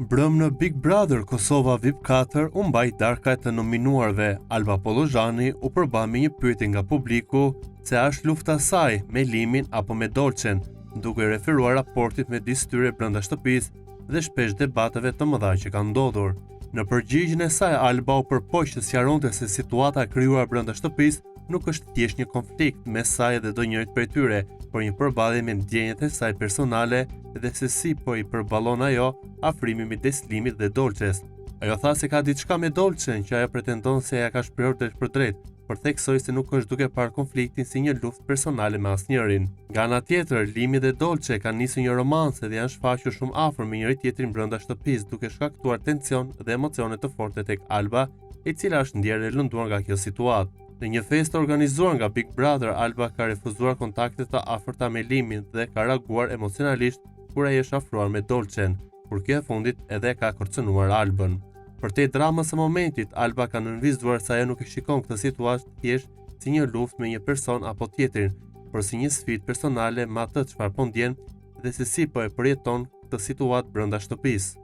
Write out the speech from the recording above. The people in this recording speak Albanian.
Mbrëmë në Big Brother Kosova VIP 4 u mbajt darka e të nominuarve. Alba Pollozhani u përball me një pyetje nga publiku se a është lufta e saj me Limin apo me Dolçen, duke referuar raportit midis tyre brenda shtëpisë dhe shpesh debateve të mëdha që kanë ndodhur. Në përgjigjen e saj, Alba u përpoq të sqaronte se situata e krijuar brenda shtëpisë nuk është thjesht një konflikt mes saj dhe ndonjërit prej tyre, por një përballje me ndjenjat e saj personale dhe se si po i përballon ajo afrimin midis Limit dhe Dolçes. Ajo tha se ka diçka me Dolçen që ajo pretendon se ia ka shprehur drejtpërdrejt, por theksoi se nuk është duke parë konfliktin si një luftë personale me asnjërin. Nga ana tjetër, Limi dhe Dolçe kanë nisur një romancë dhe janë shfaqur shumë afër me njëri-tjetrin brenda shtëpisë, duke shkaktuar tension dhe emocione të forta tek Alba, e cila është ndjerë e lënduar nga kjo situatë. Në një festë të organizuar nga Big Brother, Alba ka refuzuar kontakte të afërta me Limin dhe ka reaguar emocionalisht kur ai është afruar me Dolçen, kur kjo e fundit edhe e ka kërcënuar Albën. Përtej dramës së momentit, Alba ka nënvizuar se ajo nuk e shikon këtë situatë thjesht si një luftë me një person apo tjetrin, por si një sfidë personale me atë çfarë po ndjen dhe se si po e përjeton këtë situatë brenda shtëpisë.